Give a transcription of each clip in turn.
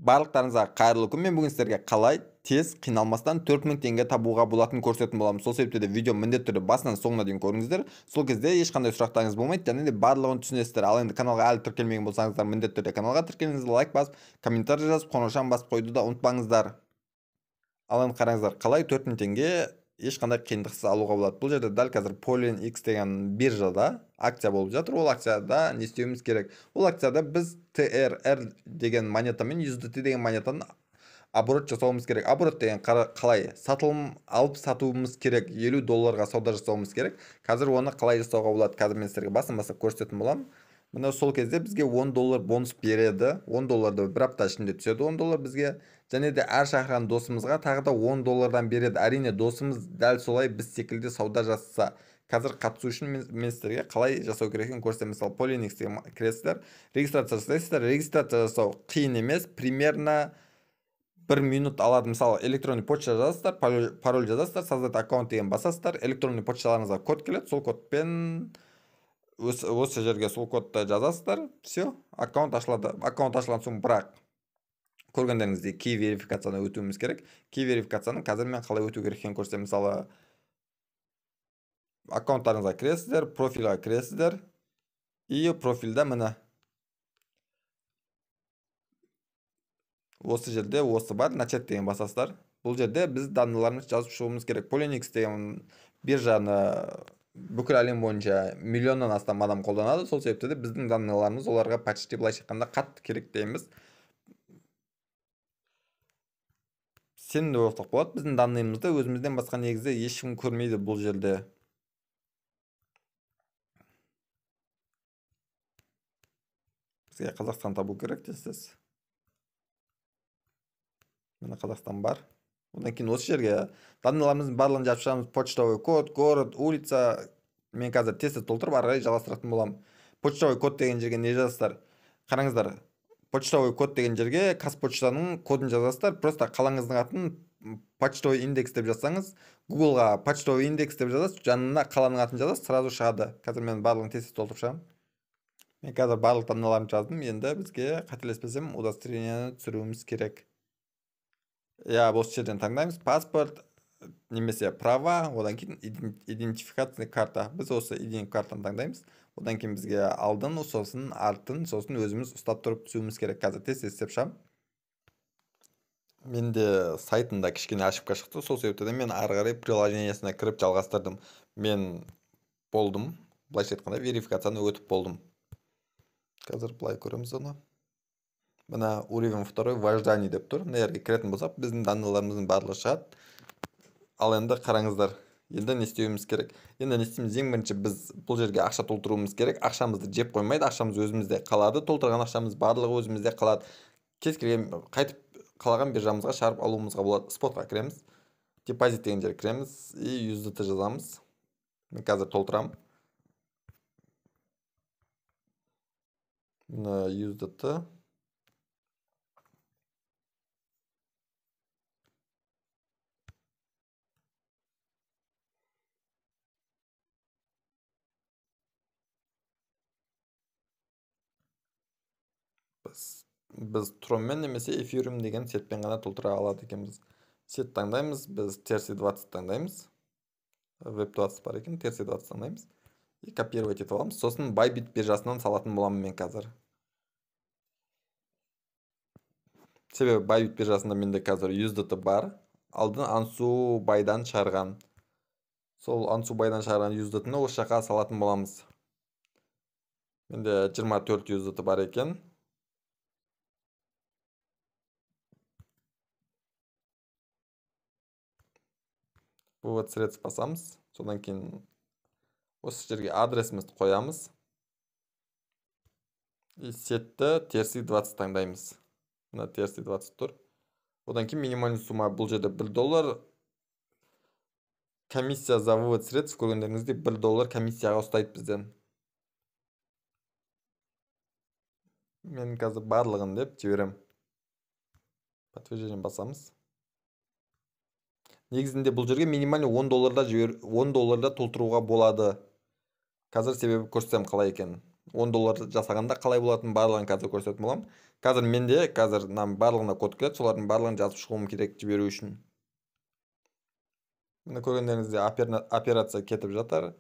Барлықтарыңызға қайырлы күн. Мен бүгін сіздерге қалай тез қиналмастан 4000 теңге табуға болатынын көрсететін боламын. Сол себепті де видео міндетті түрде басынан соңына дейін көріңіздер. Сол кезде ешқандай сұрақтарыңыз болмайды және де барлығын түсінесіздер. Ал енді каналға әлі тіркелмеген болсаңыздар, міндетті түрде каналға тіркеліңіз, лайк басып, комментарий жазып, қоңыраушаны басып қоюды да ұмытпаңыздар. Ал енді қараңыздар, қалай 4000 теңге ешқандай қиындықсыз алуға болады. Бұл жерде дәл қазір Poloniex деген биржада акция болып жатыр. Ол акцияда не істеуіміз керек? Ол акцияда біз TRR деген монетамен USDT деген монетаны оборот жасауымыз керек. Оборот деген қалай? Сатылым алып сатуымыз керек. 50 долларға сауда жасауымыз керек. Қазір оны қалай жасауға болады? Қазір мен сіздерге басын бастап көрсететін боламын. Міне сол кезде бізге 10 доллар бонус береді. 10 долларды бір апта ішінде түседі 10 доллар бізге. Және де әр шақырған досымызға тағы да 10 доллардан береді. Әрине досымыз дәл солай біз секілді сауда жасаса. Қазір қатысу үшін мен сіздерге қалай жасау керек екенін көрсетемін. Мысалы, Poloniex деген кіресіздер, регистрация жасайсыздар. Регистрация жасау қиын емес, примерно 1 минут алады. Мысалы, электронный почта жазасыздар, пароль жазасыздар, создать аккаунт деген басасыздар, электронный почталарыңызға код келеді, сол кодпен осы жерге сол кодты жазасыздар, все, аккаунт ашылады. Аккаунт ашылған соң бірақ көргендеріңіздей кей верификацияны өтуіміз керек. Кей верификацияны қазір мен қалай өту керек екенін көрсетемін. Мысалы, аккаунттарыңызға кіресіздер, профильға кіресіздер. И профильда міне осы жерде осы бар, начать деген басасыздар. Бұл жерде біз данныйларымызды жазып шығуымыз керек. Poloniex деген биржаны бүкіл әлем бойынша миллионнан астам адам қолданады. Сол себепті де біздің данныйларымыз оларға почти былайша айтқанда қатты керек дейміз. Сенімді болсақ болады. Біздің данныйымызды өзімізден басқа негізі ешкім көрмейді бұл жерде. Бізге Қазақстан табу керек дейсіз. Міне Қазақстан бар. Одан кейін осы жерге данныйларымыздың барлығын жазып шығамыз. Почтовый код, город, улица. Мен қазір тез-тез толтырып ары қарай жалғастыратын боламын. Почтовый код деген жерге не жазасыздар? Қараңыздар, почтовый код деген жерге Қазпочтаның кодын жазасыздар. Просто қалаңыздың атын почтовый индекс деп жазсаңыз, Googleға почтовый индекс деп жазасыз, жанына қаланың атын жазасыз, сразу шығады. Қазір мен барлығын тез-тез толтырып шығамын. Мен қазір барлық данныйларымды жаздым. Енді бізге қателеспесем удостоверениені түсіруіміз керек. Иә, осы жерден таңдаймыз паспорт немесе права, одан кейін идентификация карта. Біз осы идентификация картаны таңдаймыз. Одан кейін бізге алдын, сосын артын, сосын өзіміз ұстап тұрып түсуіміз керек. Қазір тез-тез істеп шығамын. Менде сайтында кішкене ошибка шықты, сол себепті де мен ары қарай приложениесіне кіріп жалғастырдым. Мен болдым, былайша айтқанда верификацияны өтіп болдым. Қазір былай көреміз оны. Мына уровень второй в ожидании деп тұр. Мына жерге кіретін болсақ, біздің данныйларымыздың барлығы шығады. Ал енді қараңыздар, енді не істеуіміз керек? Енді не істейміз? Ең бірінші біз бұл жерге ақша толтыруымыз керек. Ақшамызды жеп қоймайды, ақшамыз өзімізде қалады. Толтырған ақшамыз барлығы өзімізде қалады. Кез келген қайтып қалаған биржамызға шығарып алуымызға болады. Спотқа кіреміз, депозит деген жерге кіреміз и USDT жазамыз. Мен қазір толтырамын. Мына USDT. Біз Tronмен немесе Ethereum деген сетпен ғана толтыра алады екенбіз. Сет таңдаймыз, біз TRC20 таңдаймыз. Web20 бар екен, TRC20 таңдаймыз. И копировать етіп аламыз. Сосын Bybit биржасынан салатын боламын мен қазір. Себебі Bybit биржасында менде қазір USDT бар. Алдын Ансу Байдан шығарған. Сол Ансу Байдан шығарған USDT-ні осы жаққа салатын боламыз. Менде 24 USDT бар екен. Вывод средств басамыз. Содан кейін осы жерге адресімізді қоямыз. И сетті TRC20 таңдаймыз. Мына TRC20 тұр. Одан кейін минимальный сумма бұл жерде 1 доллар. Комиссия за вывод средств көргендеріңіздей 1 доллар комиссияға ұстайды бізден. Мен қазір барлығын деп жіберем. Подтверждение басамыз. Негізінде бұл жерге минимальный 10 долларда жібер, 10 долларда толтыруға болады. Қазір себебі көрсетсем қалай екенін. 10 доллар жасағанда қалай болатынын барлығын қазір көрсететін боламын. Қазір менде қазір мынаның барлығына код келеді, солардың барлығын жазып шығуым керек жіберу үшін. Міне көргендеріңіздей операция кетіп жатыр.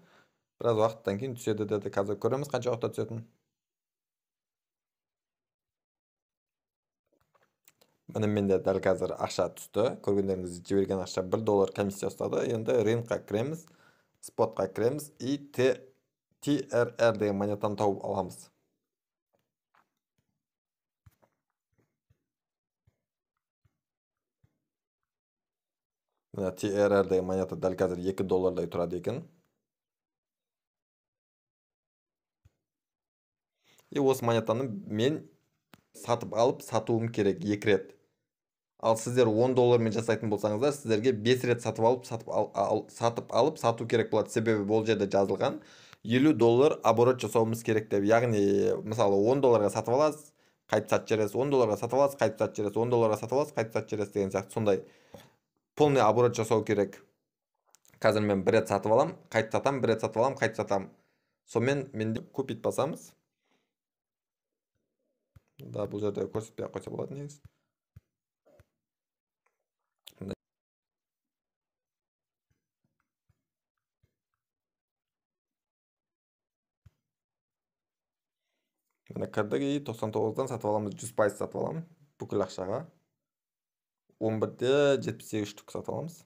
Біраз уақыттан кейін түседі деді. Қазір көреміз қанша уақытта түсетінін. Міне менде дәл қазір ақша түсті. Көргендеріңіздей жіберген ақша 1 доллар комиссия ұстады. Енді рынокқа кіреміз, спотқа кіреміз и TRR деген монетаны тауып аламыз. Міне TRR деген монета дәл қазір 2 доллардай тұрады екен. И осы монетаны мен сатып алып сатуым керек 2 рет. Ал сіздер 10 доллармен жасайтын болсаңыздар, сіздерге 5 рет сатып алып, сатып алып сату керек болады. Себебі бұл жерде жазылған 50 доллар оборот жасауымыз керек деп. Яғни, мысалы, 10 долларға сатып аласыз, қайтып сатып жібересіз, 10 долларға сатып аласыз, қайтып сатып жібересіз, 10 долларға сатып аласыз, қайтып сатып жібересіз деген сияқты сондай полный оборот жасау керек. Қазір мен бір рет сатып алам, қайтып сатам, бір рет сатып алам, қайтып сатам. Сонымен менде купить басамыз. Да, бұл жерде көрсетпей ақ қойса болады негізі. Міне кірдік и 99-дан сатып аламыз, 100% сатып аламын бүкіл ақшаға. 11-де 78 штук сатып аламыз.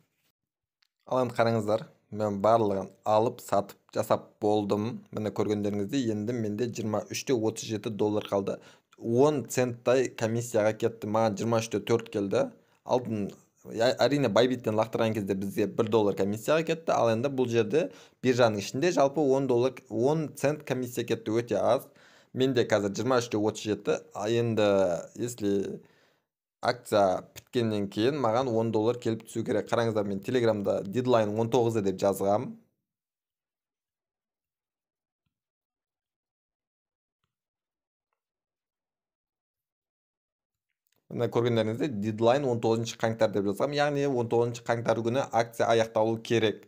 Ал енді қараңыздар, мен барлығын алып, сатып, жасап болдым. Міне көргендеріңіздей, енді менде 23-те 37 доллар қалды. 10 центтай комиссияға кетті. Маған 23-те 4 келді. Алдын, әрине, Байбиттен лақтырған кезде бізге 1 доллар комиссияға кетті. Ал енді бұл жерде биржаның ішінде жалпы 10 доллар, 10 цент комиссия кетті, өте аз. Менде қазір 23-те 37. Ал енді, если акция біткеннен кейін маған 10 доллар келіп түсу керек. Қараңыздар, мен Телеграмда дедлайн 19 деп жазғам. Мына көргендеріңіздей дедлайн 19 қаңтар деп жазғам. Яғни 19 қаңтар күні акция аяқталу керек.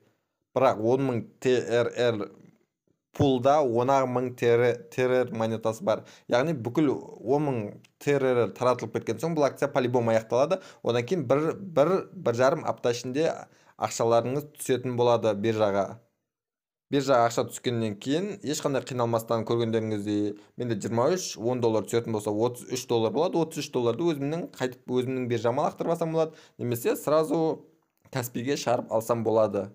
Бірақ 10 мың TRR пулда 10 мың TRR монетасы бар. Яғни бүкіл 10 мың TRR таратылып кеткен соң бұл акция по-любому аяқталады. Одан кейін бір жарым апта ішінде ақшаларыңыз түсетін болады биржаға. Биржаға ақша түскеннен кейін ешқандай қиналмастан көргендеріңіздей менде 23, 10 доллар түсетін болса 33 доллар болады. 33 долларды қайтып өзімнің биржама лақтырып алсам болады, немесе сразу Каспиге шығарып алсам болады.